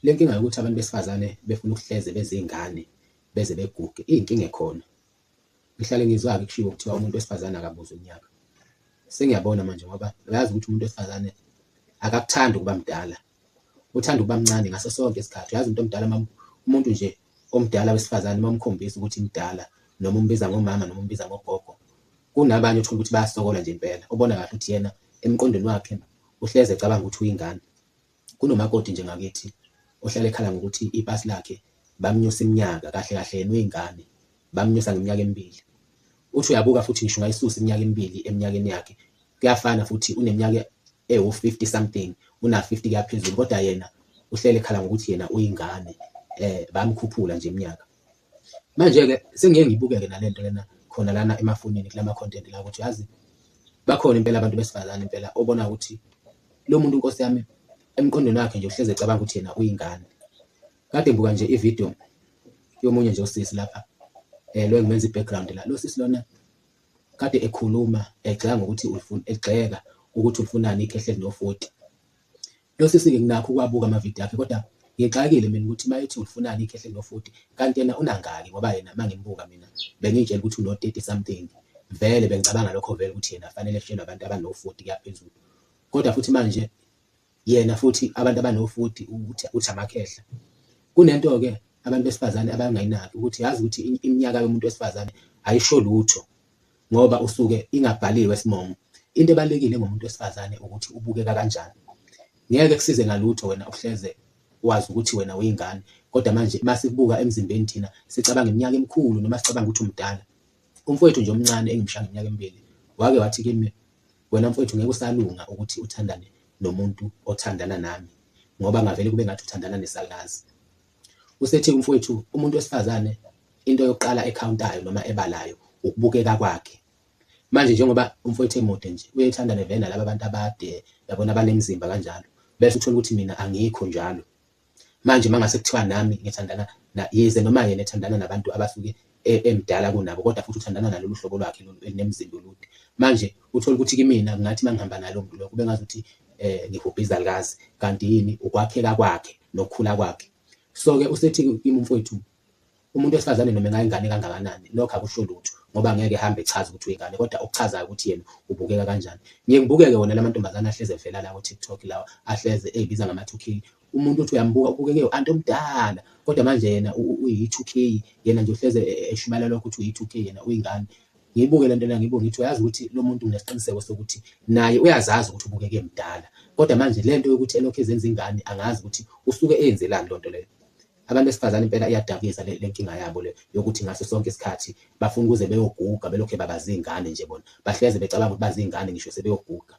Le nkinga yokuthi abantu besifazane befuna ukuhleze bezingane beze beguge iyinkinga ekhona. Ngihlale ngizwa-ke kushiwo kuthiwa umuntu wesifazane akabuzwa iminyaka. Sengiyabona manje ngoba uyazi ukuthi umuntu wesifazane akakuthandi ukuba mdala, uthanda ukuba mncane ngaso sonke isikhathi. Uyazi umuntu omdala umuntu nje omdala wesifazane uma umkhombisa ukuthi mdala noma umbiza ngomama noma umbiza ngogogo, kunabanye othola ukuthi bayasokola nje impela, ubona kahle ukuthi yena emqondweni wakhe uhleze ecabanga ukuthi uyingane. Kunomakoti nje ngakithi ohlale ekhala ngokuthi ipasi lakhe bamnyusa iminyaka, kahle kahle yena uyingane, bamnyusa ngeminyaka emibili. Uthi uyabuka futhi ngisho ungayisusa iminyaka emibili eminyakeni yakhe, kuyafana futhi uneminyaka ewu-50 something, una-50 kuya phezulu, kodwa yena uhlele ekhala ngokuthi yena uyingane, bamkhuphula nje iminyaka. Manje-ke sengiye ngibuke-ke nale nto lena khona lana emafonini kulama content la ukuthi yazi bakhona impela abantu besifazane impela obona ukuthi lo muntu nkosi yami emqondweni wakhe nje uhleze ecabanga ukuthi yena uyingane. Kade ngibuka nje ividiyo yomunye nje usisi lapha lo engimenza i-background la, lo sisi lona kade ekhuluma egxeka ngokuthi ulifuna egxeka ukuthi ulifunani ikhehla elino-40. Lo sisi-ke nginakho ukuwabuka amavidiyo akhe kodwa ngixakile mina ukuthi uma ethi ulifunani ikhehla elino-40 kanti yena unangaki ngoba yena uma ngimbuka mina bengiy'tshela ukuthi uno-30 something. Vele bengicabanga lokho vele ukuthi yena fanele eshelwe abantu abano-40 kuya phezulu. Kodwa futhi manje yena futhi abantu abano-40 ukuthi uthi amakhehla. Kunento-ke abantu besifazane abangayinaki ukuthi yazi ukuthi iminyaka yomuntu wesifazane ayisho lutho ngoba usuke ingabhaliwe esimongo. Into ebalulekile ngomuntu wesifazane ukuthi ubukeka kanjani. Ngeke kusize ngalutho wena uhleze wazi ukuthi wena uyingane, kodwa manje masikubuka emzimbeni thina sicabanga iminyaka emikhulu noma sicabanga ukuthi umdala. Umfowethu nje omncane engimshaya ngeminyaka emibili wake wathi kimi, wena mfowethu ngeke usalunga ukuthi uthandane nomuntu othandana nami ngoba ngavele kube ngathi uthandana nesalukazi. Usethi umfowethu umuntu wesifazane into yokuqala ekhawuntayo noma ebalayo ukubukeka kwakhe. Manje njengoba umfowethu emude nje uyethandane vele nalaba bantu abade yabona abanemizimba kanjalo bese uthola ukuthi mina angikho njalo. Manje mangase kuthiwa nami ngithandana na yize noma yena ethandana nabantu abasuke emdala kunabo kodwa futhi uthandana nalolu hlobo lwakhe lolu elinemizimba olude. Manje uthola ukuthi kimina kungathi mangihamba nalo muntu lo kube ngazuthi ngihubha izalukazi kanti yini ukwakheka kwakhe nokukhula kwakhe. So-ke usethi kimi umfowethu umuntu wesifazane noma engayingane kangakanani lokho akusho lutho ngoba ngeke ehambe echaza ukuthi uyingane kodwa okuchazayo ukuthi yena ubukeka kanjani. Ngiye ngibukeke wona la mantombazane ahleze evela la ko-TikTok lawa ahleze ey'biza ngama-2K. Umuntu uthi uyambuka ubukeke u-anti omdala kodwa manje yena uyi-2K yena nje uhleze eshumayela lokho ukuthi uyi-2K yena uyingane. Ngiyibuke le nto lena ngiyibuke ngithi uyazi ukuthi lo muntu nginesiqiniseko sokuthi naye uyazazi ukuthi ubukeke emdala kodwa manje le nto yokuthi elokhu ezenza ingane angazi ukuthi usuke eyenzelani loo nto leyo. Abantu besifazane impela iyadabukisa le nkinga yabo le yokuthi ngaso sonke isikhathi bafuna ukuze beyoguga belokhe baba zingane nje bona. Bahleze becabanga ukuthi bazingane ngisho sebeyoguga.